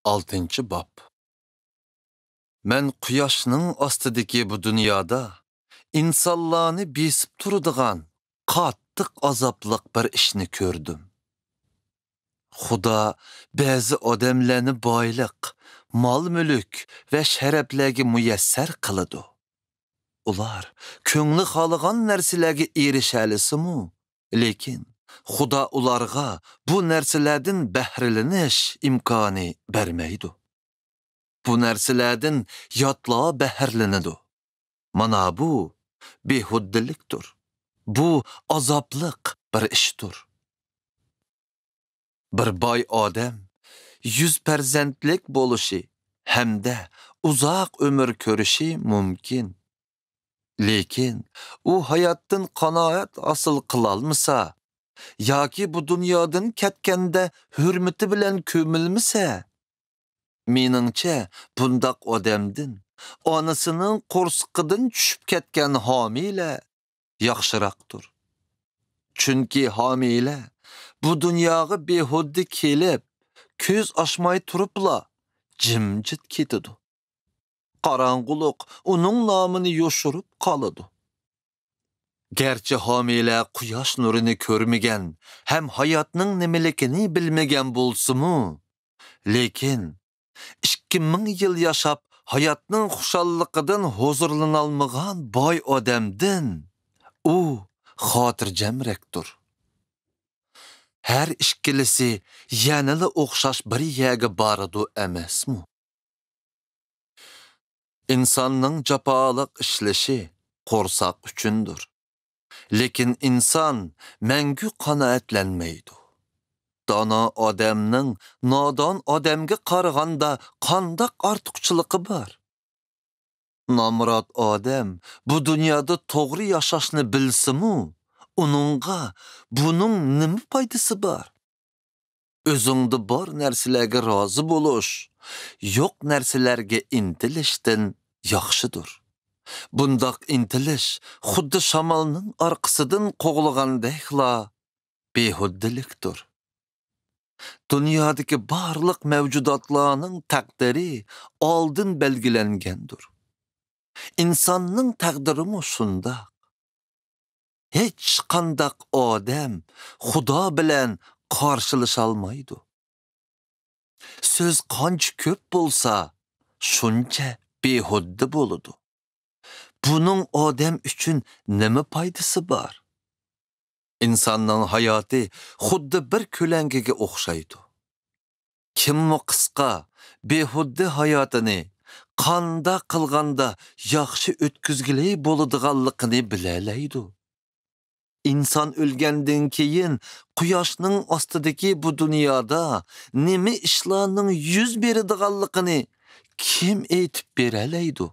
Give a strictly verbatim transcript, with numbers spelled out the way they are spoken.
ئالتىنچى باب. مەن قۇياشنىڭ ئاستىدىكى بۇ دۇنيادا ئىنسانلارنى بېسىپ تۇرىدىغان قاتتىق ئازابلىق بىر ئىشنى كۆردۈم. خۇدا بەزى ئادەملەرنى بايلىق، مال-مۈلۈك ۋە شەرەپلەرگە مۇيەسسەر قىلىدۇ. ئۇلار كۆڭلى خالىغان نەرسىلەرگە ئېرىشەلىسىمۇ، لېكىن خۇدا ئۇلارغا بۇ نەرسىلەردىن بەھرىلىنىش ئىمكانى بەرمەيدۇ. بۇ نەرسىلەردىن ياتلار بەھرىلىنىدۇ. مانا بۇ بىھۇددىلىكتۇر. بۇ ئازابلىق بىر ئىشتۇر. بىر باي ئادەم يۈز پەرزەنتلىك بولۇشى ھەمدە ئۇزاق ئۆمۈر كۆرۈشى مۇمكىن. لېكىن ئۇ ھاياتتىن قانائەت ھاسىل قىلالمىسا ياكى بۇ دۇنيادىن كەتكەندە ھۆرمىتى بىلەن كۆمۈلمىسە، مېنىڭچە، بۇنداق ئادەمدىن ئانىسىنىڭ قورسىقىدىن چۈشۈپ كەتكەن ھامىلە ياخشىراقتۇر. چۈنكى ھامىلە بۇ دۇنياغا بىھۇددە كېلىپ، كۆز ئاچماي تۇرۇپلا جىمجىت كېتىدۇ. قاراڭغۇلۇق ئۇنىڭ نامىنى يوشۇرۇپ قالىدۇ. گەرچە ھامىلە قۇياش نۇرىنى كۆرمىگەن ھەم ھاياتنىڭ نېمىلىكىنى بىلمىگەن بولسىمۇ، لېكىن ئىككى مىڭ يىل ياشاپ، ھاياتنىڭ خۇشاللىقىدىن ھۇزۇرلىنالمىغان باي ئادەمدىن ئۇ خاتىرجەمرەكتۇر. ھەر ئىككىلىسى يەنىلا ئوخشاش بىر يەرگە بارىدۇ ئەمەسمۇ؟ ئىنساننىڭ جاپالىق ئىشلىشى قورساق ئۈچۈندۇر. لېكىن ئىنسان مەڭگۈ قانائەتلەنمەيدۇ. دانا ئادەمنىڭ نادان ئادەمگە قارىغاندا قانداق ئارتۇقچىلىقى بار؟ نامرات ئادەم بۇ دۇنيادا توغرا ياشاشنى بىلسىمۇ، ئۇنىڭغا بۇنىڭ نېمە پايدىسى بار؟ ئۆزۈڭدە بار نەرسىلەرگە رازى بولۇش يوق نەرسىلەرگە ئىنتىلىشتىن ياخشىدۇر. بۇنداق ئىنتىلىش خۇددى شامالنىڭ ئارقىسىدىن قوغلىغاندەكلا بىھۇددىلىكتۇر. دۇنيادىكى بارلىق مەۋجۇداتلارنىڭ تەقدىرى ئالدىن بەلگىلەنگەندۇر. ئىنساننىڭ تەقدىرىمۇ شۇنداق. ھېچقانداق ئادەم خۇدا بىلەن قارشىلىشالمايدۇ. سۆز قانچە كۆپ بولسا، شۇنچە بىھۇددە بولىدۇ. بۇنىڭ ئادەم ئۈچۈن نېمە پايدىسى بار؟ ئىنساننىڭ ھاياتى خۇددى بىر كۆلەڭگىگە ئوخشايدۇ. كىممۇ قىسقا، بىھۇددە ھاياتىنى قانداق قىلغاندا ياخشى ئۆتكۈزگىلى بولىدىغانلىقىنى بىلەلەيدۇ. ئىنسان ئۆلگەندىن كېيىن قۇياشنىڭ ئاستىدىكى بۇ دۇنيادا نېمە ئىشلارنىڭ يۈز بېرىدىغانلىقىنى كىم ئېيتىپ بېرەلەيدۇ؟